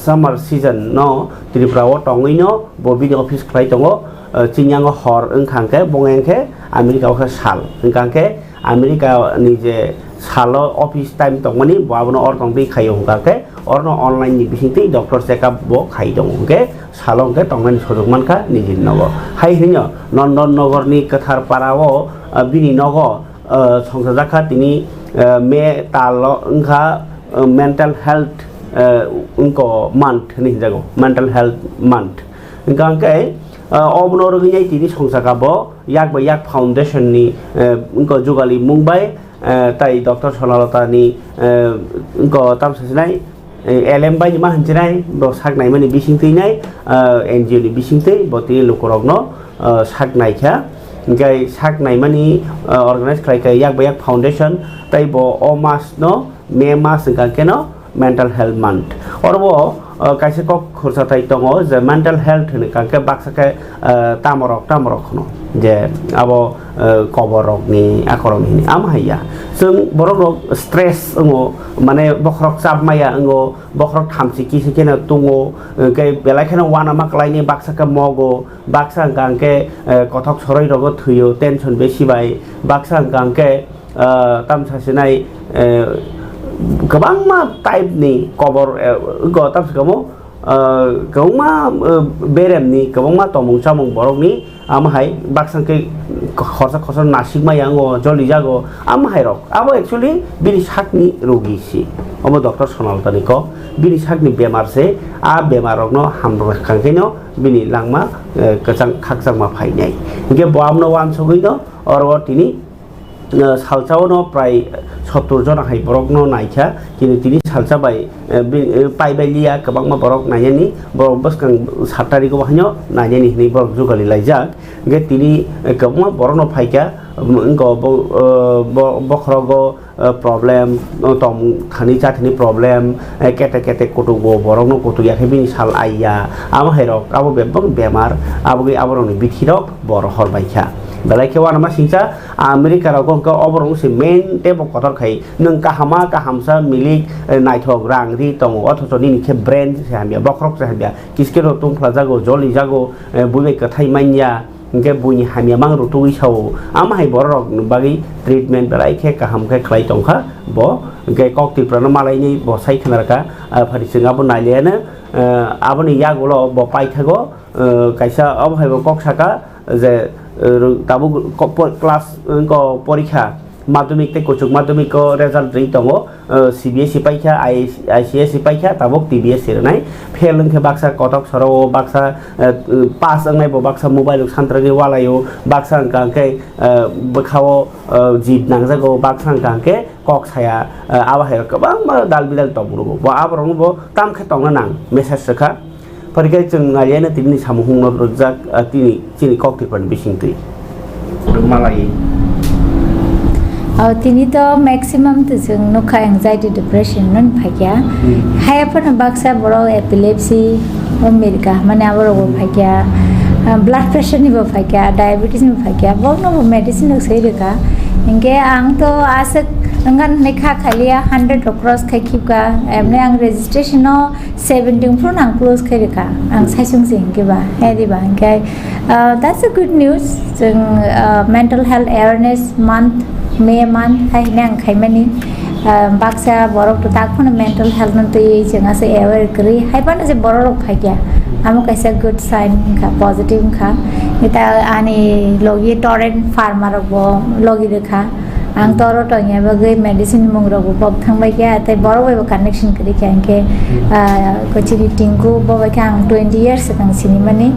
summer season no Tripura o tongwi no bo bini office khlai tongo, ah, chini yango hor wngkha hwnkhe bo wngkha hwnkhe America o khe sal wngkha hwnkhe America ni je salo office time tongmani bo abono or tongtwi khaio hwnkha khe orno online ni bisingtwi doctor check up bo khai tongo hwnkhe salo hwnkhe tongnani sojok mankha nijini nogo. Hai hwnyo Nondon Nogor ni Kwthar Para o, ah, bini nogo, ah, songchajakha tini, ah, May tal o wngkha, ah, mental health, ah, wngko month hwnwi hinjago, mental health month. Hwnkha hwnkhe, ah, obono rwgwinai tini songchakha bo Yak by Yak Foundation ni, eh, wngkha jugali mung bai, eh, tai Doctor Sonalata ni, eh, wngkha tamsa sinai, eh, L M bai ni ma hinsinai, bo sak naimani bising twi nai, eh, N G O ni bising twi bo tini lukurokno, eh, sak naikha. Hingke sak naimani, eh, organize khlai kha Yak by Yak Foundation, tai bo o mas no May mas hwnkha khe no mental health month. Oro bo, uh, kaisa kok khursa thai tongo je mental health hwnwi kha khe baksa khe, uh, tamorok, tamorok hwno je abo, uh, kobor rokni, akorokni hwnwi. Amo hai ya. Chwng borok rok stress wngo, mane bokhorok chap maya wngo, bokhorok thamchi kisi kheno tungo, uh, khe belai kheno uanama kwlaini baksa khe mogo, baksa hwnkha khe, uh, kothok soroi rogo thwio, tension besi bai, baksa hwnkha khe, ah, tamsa sinai, eh, kwbangma type ni kobor, eh, go tamsa kamo, ah, kwbangma, eh, berem ni kwbangma tongmung chamung borok ni amo hai baksa khe khorsa khorsa nasik ma yango joli jago amo hai rok abo actually bini sak ni rogi si omo doctor Sonalta ni kok bini sak ni bemar se a bemar rok no hamrwk kha khe no bini langma, eh, kwchang khakchangma phainai hinkhe bo amno uansugui no oro o tini. Eh, salsa o no prai sottor jona hai borok no naikha, kintu tini salsa bai, eh, bi-, eh, pai bai liya, kwbangma borok nainani, borok bwskang sat tarikh o haino nainani hinwi borok jugali laijak. Hinkhe tini, eh, kwbangma borok no phaikha, um, wngkha bo, eh, bo-, bokhorogo, eh, problem, tong thani cha thani problem, eh, kete kete kutugo borok no kutu ya khe bini sal aiya, amo hai rok abo bebak bemar, abo gwi abo rok ni bithi rok bor hor bai kha. Belai khe uanama singcha, America rok hwnkhe oborok se main teibo kotor khai. Nwng kahama kahamsa milik, eh, naithok rang ri tongo, othocho nini khe brain se hamya, bokhorok se hamya, kiskero tungphlajago, jolijago, eh, buibai kwthai manya, hinkhe buini hamya mang rutugwi sao. Amo hai borok rok bagwi treatment belai khe kaham khe khlai tongkha bo, hinkhe kok Tripura no malainai bo sai khna rwkha, ah, phari chwng abo nailaiano, eh, aboni yagulo bo paithago, eh, kaisa obo hai bo kok saka, je, eh, tabuk ko-, po-, class, eh, ko porikha, madhyamik tei kuchuk madhyamik o result rwi tongo, eh, C B S E paikha, I C S E paikha, tabuk T B S E rwnai. Fail wngkhe baksa kotok soro o, baksa, eh, pass wngnai bo baksa mobile rok santragwi walaio, baksa wngkha hwnkhe, eh, bwkhao, eh, jip nangjago, baksa wngkha hwnkhe kok saya, eh, abo hai kwbangma dal bidal tongmung rwo. Bo aborokno bo tamkhe tongna nang message rwkha. Phai khe chwng nailaiano tini samung hwnno rwjak, ah, tini chini kok Tripurani bisingtwi. Rwma lai. Oh, tini to maximum to chwng nukha anxiety depression no phaikha. Hmm. Haiya phano baksa borok epilepsy, Bo mirka, mane abo rok bo phaikya, ah, blood pressure ni bo phaikya, diabetes ni bo phaikya, bo no bo medicine rok sai rwkha. Hinkhe ang to aswk wngkha hinwi kha khaliya hundred rok cross khai khibka, emni ang registration no seventeen phuru no ang close khai rwkha, ang saisung se hinkhe ba, he diba, hinkhe, ah, that's a good news. Chwng, ah, mental health awareness month, May month hai hwnwi ang khaimani. Ah, baksa borok to tak phano mental health no twiwi chwng ase aware kwrwi. Hai phano je borok rok phaikya, amo kaisa good sign wngkha, positive wngkha. Eta ani logi torrent pharma rok bo logi rwkha. Ang to oro tongya bagwi medicine mung rok bo pok thang bai kha, tei borok bai bo connection kwrwi kha. Hinkhe, ah, ko chini Tinku bo bai khe ang twenty years swkang sinimani.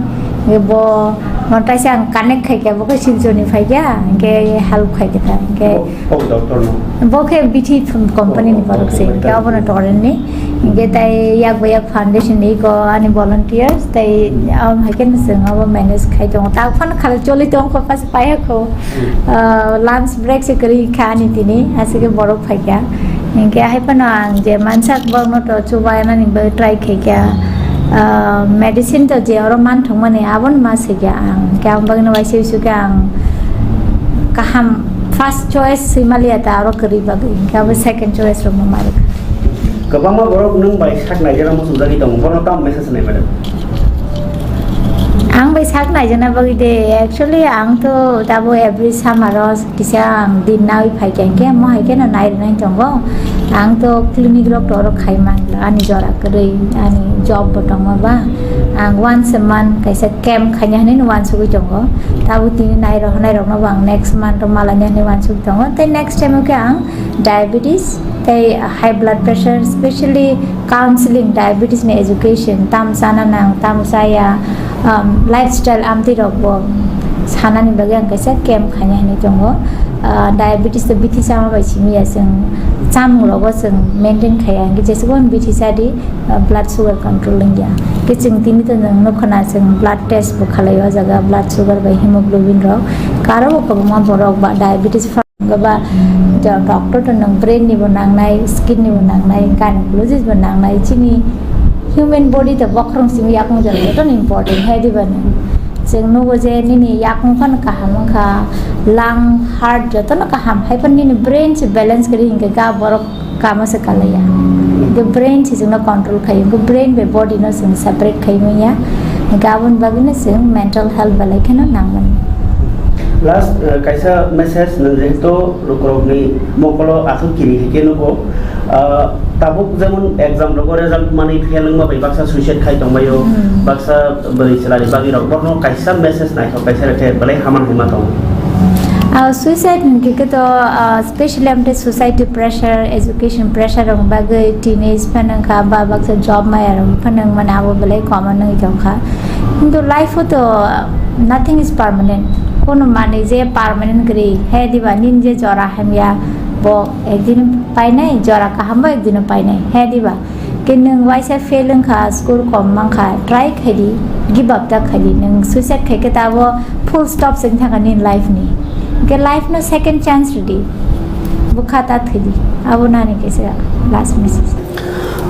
Hinkhe bo montai se ang connect khai kha, bo khe Silchar ni phai kha, hinkhe help khai kha ta. Hinkhe Bo, bo doctor no? Bo khe bithi company ni Oh, borok se, oh, hinkhe obono torrent ni. Hinkhe tai yak bai yak foundation ni ko ani volunteers tai, um, hai khe no chwng abo manage khai tongo. Ta phano khali choli tong kho, pas paya kho. Hmm. Uh, lunch break se kwrwi kha ani tini, aswk khe borok phai kha. Hinkhe hai phano ang je mansak borok no to chubaina ni bagwi try khai kha. Uh, medicine to je oro man thwng mani abo no ma se kha ang. Hinkhe ang bagwi no waisa uisu khe ang kaham first choice swi maliya ta aro kwrwi bagwi. Hinkhe abo second choice rok no ma rwkha. Kwbangma borok nwng bai sak naijakna muchungjagwi tongo, bono tamo message nai, madam? Ang bai sak naijakna bagwi de, actually, ang to tabo every summer o kisa ang din nawi phai kha, hinkhe mo hai kheno nai rwnai tongo. Ang to clinic rok to oro khai man ani jora kwrwi, ani job bo tongma ba. Ang once a month kaisa camp khaina hinwi no uansugwi tongo. Tabo tini nai rok, nai rokno bo ang next month o malaina hinwi uansugwi tongo. Tei next time o khe ang diabetes tei high blood pressure, specially counseling, diabetes ni education, tam chana nang, tam chaya, um, lifestyle amtwi rok bo sanani bagwi ang kaisa camp khaina hinwi tongo. Uh, diabetes to bithi chama bai simi ya chwng, chamung rogo chwng maintain khaiya, hinkhe jesukbo bithi chadi, uh, blood sugar control wngya. Hinkhe chwng tini to nwng nukha na chwng blood test bo khalai o jaga, blood sugar bai hemoglobin rok, karo bo kwbangma borok ba diabetes Hwnkhe ba, do-, doctor to nwng brain ni bo nangnai, skin ni bo nangnai, gynecologist bo nangnai, chini human body to bokhorong simi yakung jora jotono important, hai diba nwng? Chwng nugo je nini yakung phano kaham wngkha, lung, heart jotono kaham, hai phano nini brain se balance kwrwi hinkhe ga borok kamo se kalaiya. Hinkhe brain se chwngno control khaio, hinkhe brain bai body no chwng separate khai manya, hinkhe aboni bagwino chwng mental health belai kheno nangmani. Last, uh, kaisa message nwng jehetu lukurokni mokolo aswk kiri hai khe nugo, uh, tabuk jemon exam rogo result manwi fail wngma bai baksa suicide khai tongbaio, Hmm. baksa bwrwi chwlani bagwi rok, borokno kaisa message naithok kaisa rwkhe belai haman hwnma tongo. Ah, suicide hwnkhe khe to, ah, specially amte society pressure, education pressure rok bagwi teenage phano wngkha ba baksa job maya rok phano wngmani abo belai common wngwi tongkha. Kintu life o to, ah, nothing is permanent. Kono manwi je permanent kwrwi, he diba nini je jora hamya bo ekdin painai, jora kaham bo ekdin painai, he diba? Ke nwng waisa fail wngkha, score kom mankha, try khaidi, give up ta khaidi, nwng suicide khaikhe ta abo full stop se wngthangkha nini life ni. Ke life no second chance ridi, bwkha ta thwidi, abo nani kaisa last message.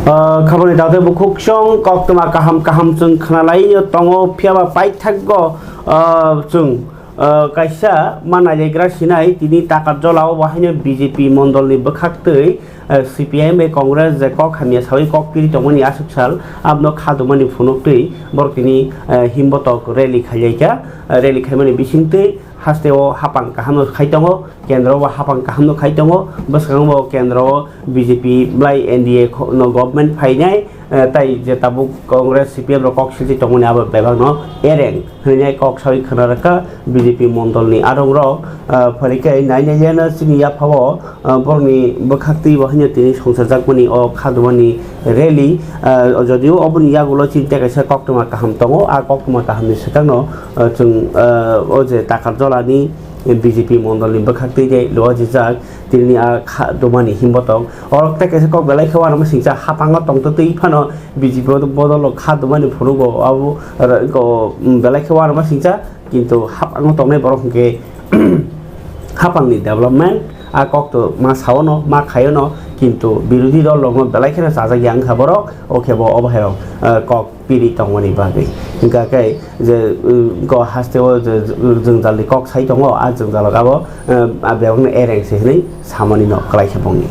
Ah, khaboni date bukhuk song koktwma kaham kaham chwng khnalai tongo, phiyaba paithakgo, ah, chwng, ah, kaisa ma nailegra sinai tini Takarjala o bo haino B J P mondol ni bwkhaktwi, ah, C P I M bai Congress je kok hamya sawi kok kiri tongmani aswk sal abono khadumani phunuktwi borok tini, ah, himbotok rally khailaikha, ah, rally khaimani bisingtwi hasteo hapang kaham no khai tongo. Kendro o hapang kaham no khai tongo, bwskango bo kendro o B J P belai N D A kho-, no government phainai, eh, tai je tabuk Congress C P M rok kok silchi tongmani abo bebak no ereng hwnwi kok sawi khwna rwkha B J P mondol ni arong rok, eh, phari khe nai nai ya no chini yapha o, eh, borok ni bwkhak twi bo haino tini songchar jakmani o khadumani rally, eh, jodio oboni yagulo chini tei kaisa koktwma kaham tongo, a koktwma kaham ni swkang no, eh, chwng, eh, o je Takarjala ni B J P mondol ni bwkhak twi tei lo jijak tini a kha dumani himbotok. Orok tei kaisa kok belai khe uanama singcha hapango tongtwtwi phano B J P bodol o kha dumani phunugo abo, oro, ko, belai khe uanama singcha, kintu hapango tongnai borok hwnkhe hapangni development a kokto ma saono, ma khaiono, Kintu birodhi dol rokno belai kheno chajak ya wngkha borok, o khe bo obo hai rok, eh, kok piri tongmani bagwi. Hingkha khe je, eh, go haste o je, je, jwngjalni kok sai tongo, a jwngjalok abo, eh, a bebakno ereng se hwnwi samani no kwlai khe bongni.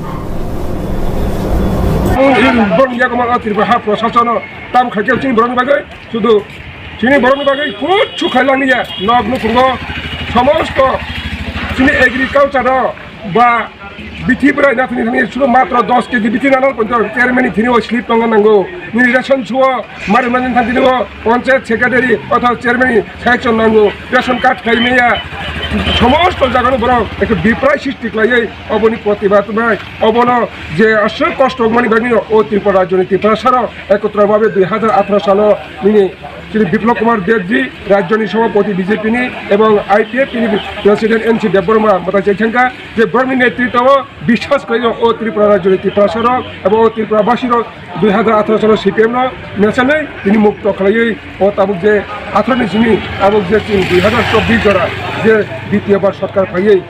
Borok yago ma Tripura ha prosasono tam khai khe chini borokni bagwi sudu chini borokni bagwi kuchu khailangni ya. Nok nukhungo somosto chini agriculture o ba bithi bwrai nathani thani sudu matro dos kg bithi nanal ponto chairman ni thini o slip tongo nango. Nini ration suo mari mani thani o panchayat secretary othoba chairman ni sanction nango. Ration card khai maya somosto jagano borok ekta biprai srishti khlaiwi oboni protibad bai obono je aswk kosto mani bagwi o Tripura rajyoni Tiprasarok ekotro bhabe dui hajar atharo salo nini Shri Biplab Kumar Debji, Rajyoni Sabhapati B J P ni, ebong I P F T ni President N C Debbarma mwtai chai thangkha je borokni netritwo o biswas khlai o Tripura rajyoni Tiprasarok ebo o Tripura basirok dui hajar atharo salo C P M no mesenwi tini mukto khlaiwi o tabuk je atharo ni simi tabuk je chini dui hajar chobbish jora je ditiyo bar sorkar phaiwi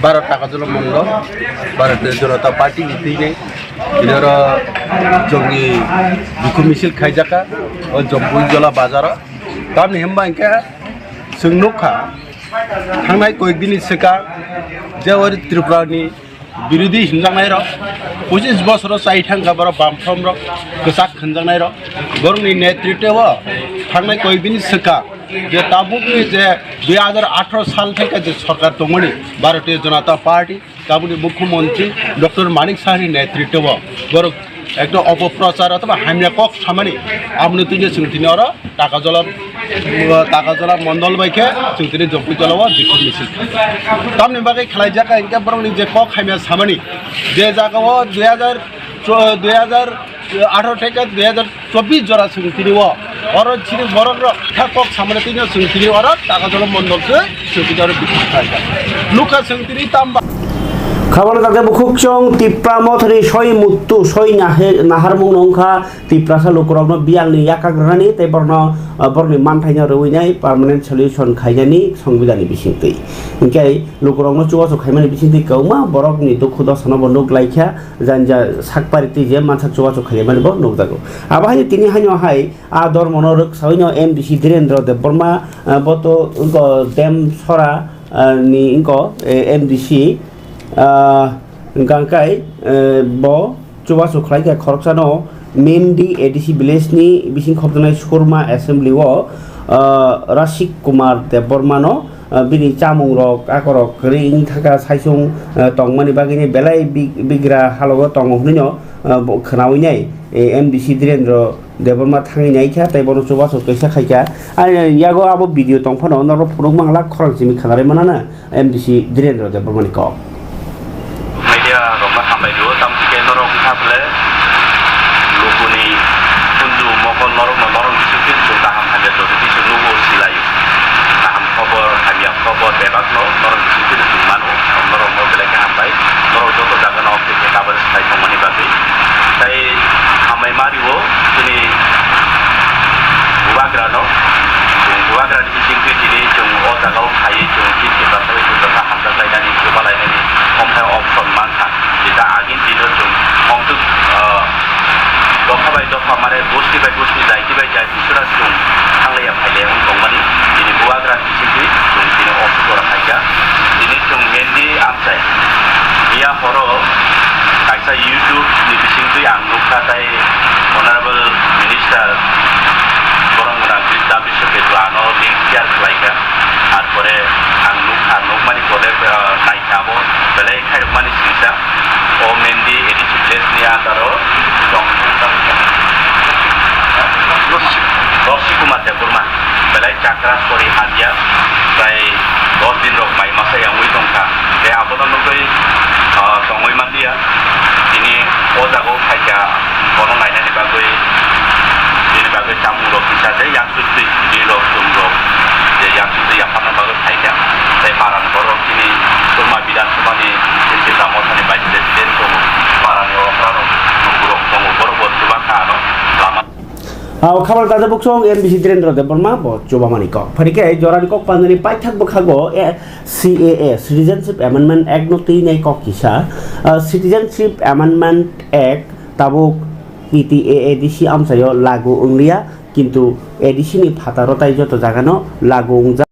Bharat Takajolo Mondol, Bharatiya Janata Party ni twi ni, tini oro chwngni dukhu misil khaijaka, o Jampuijola bazaro. Tamni himba hinkhe chwng nukha, thangnai koyek dini swkang je o Tripura ni birodhi hinjaknai rok, pochis bosoro chai thangkha borok bamphrom rok, kwchak hinjaknai rok, borokni netritwo o thangnai koyek dini swkang, je tabukni je dui hajar atharo sal theke je sorkar tongmani Bharatiya Janata Party, tabukni Mukhyamantri Doctor Manik Sahani netritwo borok ekta opoprochar othoba hamya kok samani aboni twi je chwng tini oro Takajola, Takajola mondol bai khe chwng tini Jampuijola o dukhu misil. Tamni bagwi khlaijak kha hinkhe borokni je kok hamya samani je jaga o dui hajar, dui hajar atharo theke dui hajar chobbish jora chwng tini o oro chini borok rok kha kok samani tini o chwng tini oro Takajola mondol se chwng tini oro bikha kha nukha chwng tini tamba. Khabana tate bukhuk chwng Tipra Mothani soi muttu soi nahe-, naharmung no wngkha Tiprasa lukurokno biyalni yakak rwnani tei borokno, ah, borokni manthaino rwinai permanent solution khainani songbidanni bisingtwi. Hinkhe lukurokno chubachu khaimani bisingtwi kwbangma borokni dukhu dosano bo nuk laikha. Janja sakpari twi je mansak chubachu khaimani bo nukjago. Abo hai tini haino hai a dormono rwksaui no M D C Dhirendra Debbarma, ah, bo to wngkha Demsora, ah, ni wngkha, eh, M D C, ah, hwnkha khe, eh, bo chubachu khlai kha khoroksano Mendi A D C village ni bising khopjaknai Surma assembly o, ah, Rashik Kumar Debbarma no ah, bini chamung rok, akorok kwrwi wng thaka saichung, ah, tongmani bagwini belai bi-, bigra halogo tongo hwnwino, ah, bo khwnaui nai, eh, M D C Dhirendra Debbarma thangwi nai kha tei bono chubachu kaisa khai kha. Ani yago abo video tong phano norok phunuk manglak khorang simi khwnarwi manana M D C Dhirendra Debbarmani kok. Media rokno hambai rio, tamokhe norok wngkha bole lukuni kunju mokol norokno norok bisingtwi chwng kaham hamya joto khe chwng nugo silaio. Kaham khobor, hamya khobor bebakno norok bisingtwi chwng mano, norokno belai khe hambai. Norok joto jagano oktwi khe coverage khai tongmani bagwi. Tai hambai ma rio chini bubagrano, chwng bubagrani bisingtwi tini chwng o jagao phaiwi chwng chini Tiprasa bai Tiprasa hamjak lainani, chuba lainani, omo hai option mankha. Jeta agini dino chwng hongtwk, ah, dopha bai dopha, mane gosti bai gosti, jaiti bai jaiti sura chwng thanglaiya phailaiya wng tongmani. Tini bubagra bisingtwi chwng tini office oro phaikha. Tini chwng Mendi amchai miya horo kaisa YouTube ni bisingtwi ang nukha, tai Honorable Minister borok gwnang David Sopetwa ano link share khlaikha. Ar pore ang nukha, nukmani pore, ah, naikha abo belai khairokmani singsa. O Mendi A D C village ni under o tong Rosi Kumar Debbarma belai chakra sori hamya, prai dos din rok mai masa yangwi tongkha. Tei abono nugwi, ah, tongwi manliya. Tini o jaga o phaikha, bono nainani bagwi, bini bagwi chamung rok kisa tei yangsutwi, bini rok chwng rok je yangsutwi yapharna bagwi phaikha. Tei para ni borok chini Surma Bidhan Sabha ni Sisi Dhamma Thani Vice President tongo, para ni okra rok nukurok tongo, borok bo chuba kha ano lama. Ao khabal tade buksong M B C Dhirendra Debbarma bo chubamani kok. Phani khe jorani kok panjani paithak bwkhago, eh, C A A, Citizenship Amendment Act no twi nai kok kisa. Ah, Citizenship Amendment Act tabuk T T A A D C amchaio lagu wngliya, kintu A D C ni phataro tai joto jagano lagu wngjak.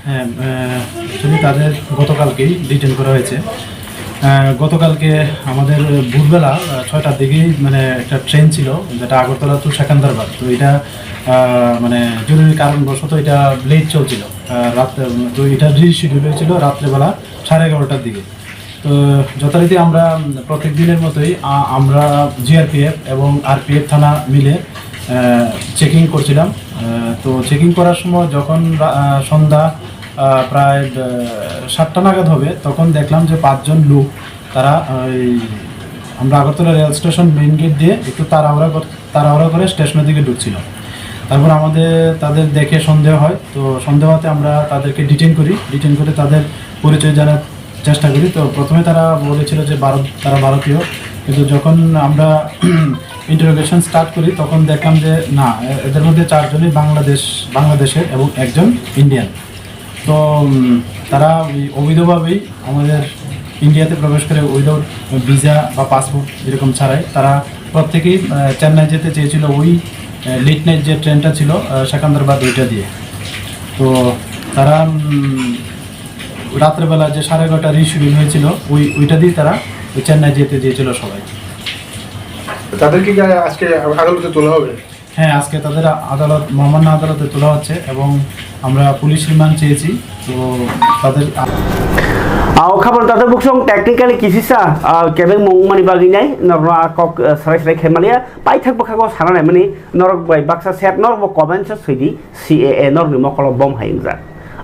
হ্যাঁ, আহ, actually তাদের গতকালকেই ডিটেইন করা হয়েছে। আহ, গতকালকে আমাদের ভোরবেলা, আহ, ছয়টার দিকেই মানে একটা ট্রেন ছিল, যেটা আগরতলা টু সেকান্দারবাদ। তো এটা, আহ, মানে জরুরি কারণবশত এটা লেট চলছিল। আহ, রাত, তো এটা রিশিডিউল হয়েছিল রাত্রেবেলা সাড়ে এগারোটার দিকে। তো যথারীতি আমরা, উম, প্রত্যেক দিনের মতোই, আ-, আমরা জি আর পি এফ এবং আর পি এফ থানা মিলে, আহ, চেকিং করছিলাম। আহ, তো চেকিং করার সময় যখন রা-, আহ, সন্ধ্যা, আহ, প্রায়, আহ, সাতটা নাগাদ হবে, তখন দেখলাম যে পাঁচজন লোক তারা ওই আমরা Agartala rail station main gate দিয়ে একটু তাড়াহুড়া কর-, তাড়াহুড়া করে স্টেশনের দিকে ঢুকছিল। তারপর আমাদের, তাদের দেখে সন্দেহ হয়, তো সন্দেহ হতে আমরা তাদেরকে ডিটেইন করি। ডিটেইন করে তাদের পরিচয় জানার চেষ্টা করি। তো প্রথমে তারা বলেছিল যে ভারত, তারা ভারতীয়, কিন্তু যখন আমরা ইন্টারোগেশন স্টার্ট করি, তখন দেখলাম যে না, এ-, এদের মধ্যে চারজনই বাংলাদেশ, বাংলাদেশের এবং একজন ইন্ডিয়ান। তো, উম, তারা ওই অবৈধভাবেই আমাদের ইন্ডিয়াতে প্রবেশ করে উইদাউট ভিসা বা পাসপোর্ট এরকম ছাড়াই। তারা প্রত্যেকেই, আহ, চেন্নাই যেতে চেয়েছিল ওই, আহ, লেট নাইট যে ট্রেনটা ছিল, আহ, সেকান্দারবাদ ওইটা দিয়ে। তো তারা, উম, রাত্রেবেলা যে সাড়ে এগারোটা রিশিডিউল হয়েছিল, ওই, ওইটা দিয়ে তারা ওই চেন্নাই যেতে চেয়েছিল সবাই। তাদেরকে কি আজকে আদালতে তোলা হবে? হ্যাঁ, আজকে তাদের আদালত, মহামান্য আদালতে তোলা হচ্ছে এবং আমরা পুলিশ রিমান্ড চেয়েছি। তো তাদের Ao khabal tade buksong technically kisisa, ah, kebeng mung mani bagwi nai, norok no a kok, ah, srai srai khe maliya, paithak bwkhago sana nai mani, norok bai baksa set, norok bo comment se soi di, C A A norok ni mokolo bom hai wngjak.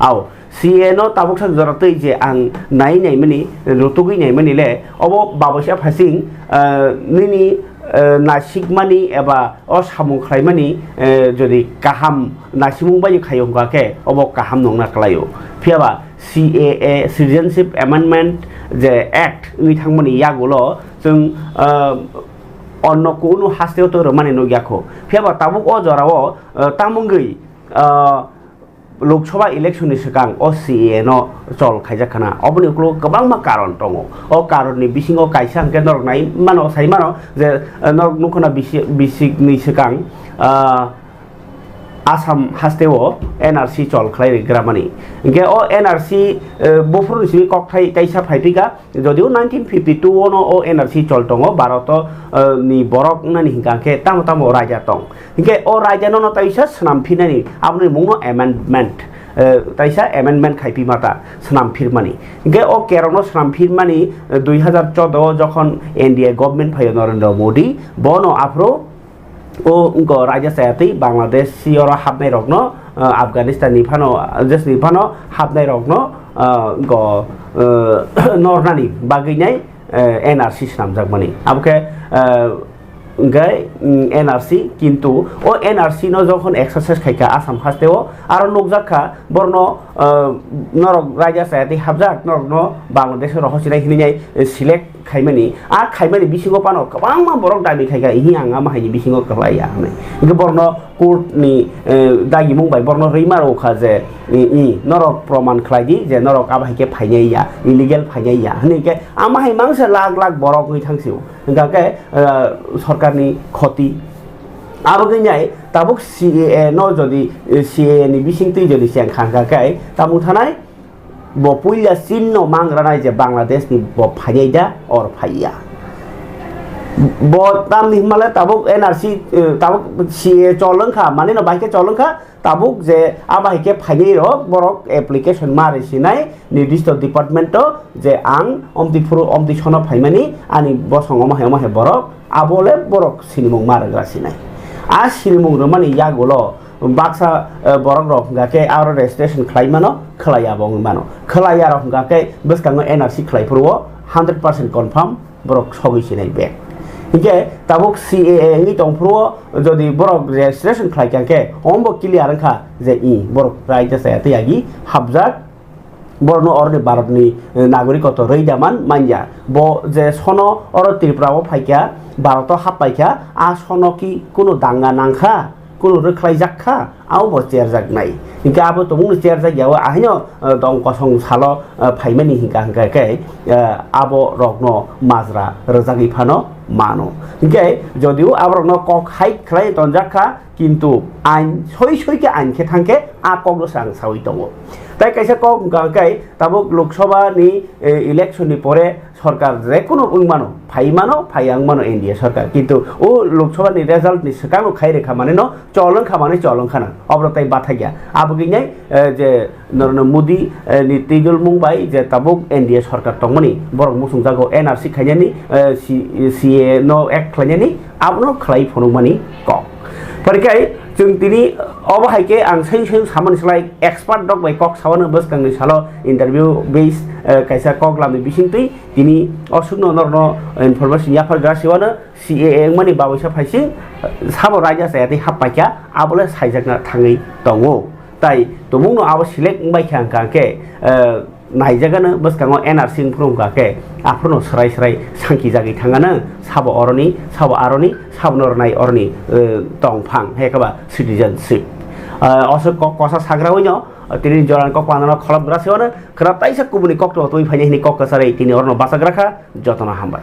Ao, C A A no tabuk sak jora twi je ang nai nai mani, rutugwi nai mani le, obo baboisa phasing, ah, nini, ah, nasikmani eba o samung khlaimani, eh, jodi kaham nasimung bai khaio hwnkha khe obo kaham nongna kwlaio. Phiyaba C A A, Citizenship Amendment je Act wngwi thangmani yagulo chwng, ah, onno kunu hasteo to rwmani nukya kho. Phiyaba tabuk o jorao, ah, tamungwi, ah, Lok Sabha election ni swkang o C A A no chol khaijak khana. Oboni uklo kwbangma karon tongo. O karon ni bisingo kaisa hwnkhe norok nai mano, sai mano je, eh, norok nukho na bisi-, bisik ni swkang, ah, Assam hasteo N R C chol khlai ri gramani. Hinkhe o N R C, eh, buphuruni simi kokthai kaisa phaiphika, jodio nineteen fifty-two ono o N R C chol tongo, Bharat o, eh, ni borok wngnani hinkha khe tamo tamo raja tong. Hinkhe o raja nono taisa swnam phinani, aboni mungno amendment, eh, taisa amendment khaipi mata swnam phirmani. Hinkhe o kerongno swnam phirmani, eh, dui hazar choudo o jokhon N D A government phaio Narendra Modi, bono aphuru o wngkha raida chayatwi Bangladesh oro hapnai rokno, ah, Afghanistan ni phano, ah, desh ni phano hapnai rokno, ah, go, ah, nornani bagwi nai, eh, N R C swnamjakmani. Abokhe, ah, hwnkhe, mm, N R C, kintu o N R C no jokhon exercise khaikha Assam hasteo, aro nukjakha borno, ah, norok raida chayatwi hapjak, norokno Bangladesh oro hosinai hinwi nai, eh, select khaimani, a khaimani bisingo phano kwbangma borok dabi khaikha, "Ihi, ang ama haini bisingo kwlaiya," hwnwi. Hinkhe borokno court ni, eh, dagimung bai borokno rwima rwkha je, "I, i, norok proman khlai di je norok abo hai khe phainai ya, illegal phainai ya," hwnwi khe ama hai mangsa lakh lakh borok wngwi thang sio. Hwnkha khe, eh, sorkarni khoti. Abo wngwi nai tabuk C A A no jodi, eh, C A A ni bisingtwi jodi cheng kha hwnkha khe tamo thanai, bo puila chinno mang ranai je Bangladesh ni bo phainai da or phaiya. Bo tamni himale tabuk N R C, eh, tabuk C A A chol wngkha, mani no bai khe chol wngkha, tabuk je abo hai khe phainai rok borok application ma rwsinai nirdisto department o je ang omtwi phuru omtwi sono phaimani ani bosong omo hai omo hai borok. Abo le borok sinimung ma rwgra sinai. A sinimung rwmani yagulo baksa, eh, borok rok hwnkha khe aro registration khlai mano, khlai ya bo wngwi mano. Khlai ya rok hwnkha khe bwskango N R C khlai phuru o hundred percent confirm borok sogwi sinai bag. Hinkhe tabuk C A A wngwi tong phuru o jodi borok registration khlai kha khe ombo clear wngkha je i borok raida chaya tei agi hapjak. Borokno oroni Bharatni, eh, nagorikotw rwi da man manya. Bo je sono oro Tripura o phaikha, Bharat o hap paikha, a sono ki kunu danga nangkha, kunu rwkhlaijak kha, abo bo cherjaknai. Hinkhe abo tongmungno cherjak ya o, ahaino, eh, tong kosong salo, eh, phaimani hinkha, hinkha khe, eh, abo rokno majra rwjagwi phano mano. Hinkhe jodio aborokno kok hai khlai tonjak kha, kintu ain soi soi khe ain khe thang khe a kokno se ang saui tongo. Tai kaisa kok wngkha khe tabuk Lok Sabha ni, eh, election ni pore sorkar je kunu wng mano, phai mano, phai ang mano N D A sorkar, kintu o Lok Sabha ni result ni swkang no khai rwkha mane no chol wngkha mane chol wngkha na, obro tai bathai ya. Abo gini, eh, je Narendra Modi, eh, ni twijlmung bai je tabuk N D A sorkar tongmani, borok muchungjago N R C khainani, eh, C-, C A A no act khlainani, abono khlai phunukmani kok. Parikhai chwng tini obo hai khe ang sayung sayung samani slai expert rok bai kok sawano bwskangni salo interview base, eh, kaisa kok lamni bisingtwi tini osukno norno information yaphar gra siwano C A A wngmani baboisa phaising, eh, sabo raida chaya tei hap paikha, abole saijakna thangwi tongo. Tai tumungno abo select wngbai kha hwnkha khe, eh, naijagano bwskango N R C wngphuru wngkha khe, aphuru no swrai swrai sangkijagwi thangano, sabo oroni, sabo aroni, sabo no rwnai oroni, eh, tongphang, hai khe ba citizenship. Eh, osok kok kosa sagrawi no, eh, tini joran kok panano kholop gra se ono, khwra taisa kubuni kok to twi phaini hini kok kwcharwi tini orno bachagra kha, jotono hambai.